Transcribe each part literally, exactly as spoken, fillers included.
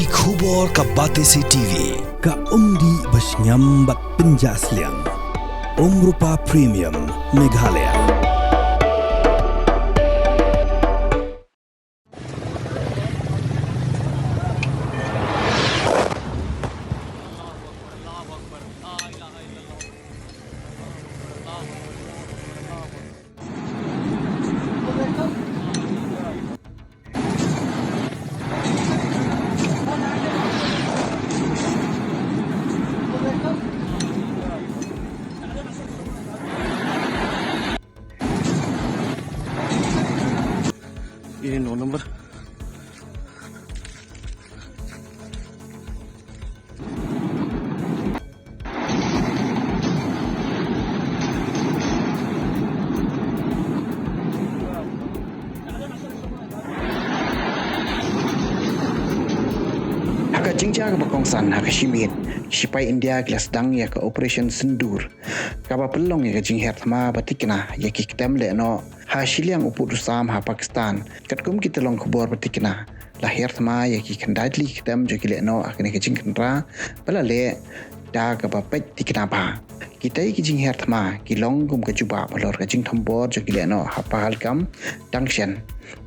Ki khubor ka Batesi T V, ka umdih ba shngiam bad pynjah sliang. Umrupa Premium, Meghalaya. Ini no number. Ha ka jingjia kaba kongsan ha ka shi miet, ki shipai India ki la sdang ïa ka Operation Sindoor, kaba pynlong ïa ka jingher thma ba thikna ïa ki ktem lehnoh ha shiliang u pud u sam ha Pakistan. Katkum ki tyllong khubor ba thikna, la her thma ïa ki khyndai tylli ki ktem jong ki lehnoh ha kane ka jingkhynra ba la leh da kaba peit thikna bha. Kitei ki jingher thma ki long kum ka jubab halor ka jingthombor jong ki lehnoh ha Pahalgam dang shen,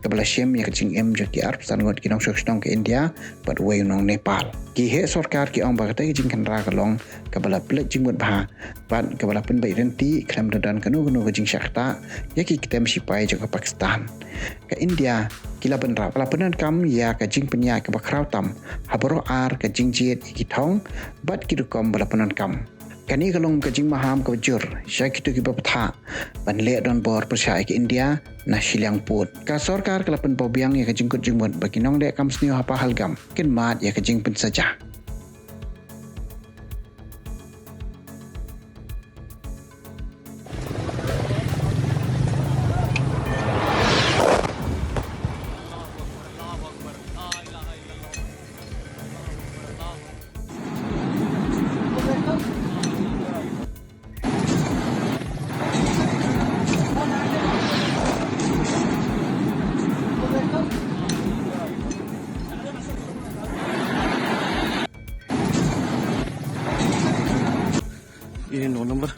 kaba la shim ïa ka jingim jong ki arphew san ngut ki nongshong shnong ka India bad uwei u nong Nepal. Ki heh sorkar ki ong ba katei ka jingkhynra ka long kaba la pynleit jingmut bha bad kaba la pynbeit ryntih khlem da don kano kano ka jingshah ktah ïa ki ktem shipai jong ka Pakistan. Ka India ki la bynrap, la pyndonkam ïa ka jingpynïaid kaba khraw tam ha baroh ar ka jingjied ïa ki thong bad ki rukom ba la pyndonkam. Kane ka long ka jingmaham kaba jur sha kito kiba bthah ban leh donbor pyrshah ïa ka India na shiliang pud. Ka sorkar ka la pynpaw biang ïa ka jingkut jingmut ba ki nongleh kam sniew ha Pahalgam kin mad ïa ka jingpynsaja. Ini no number.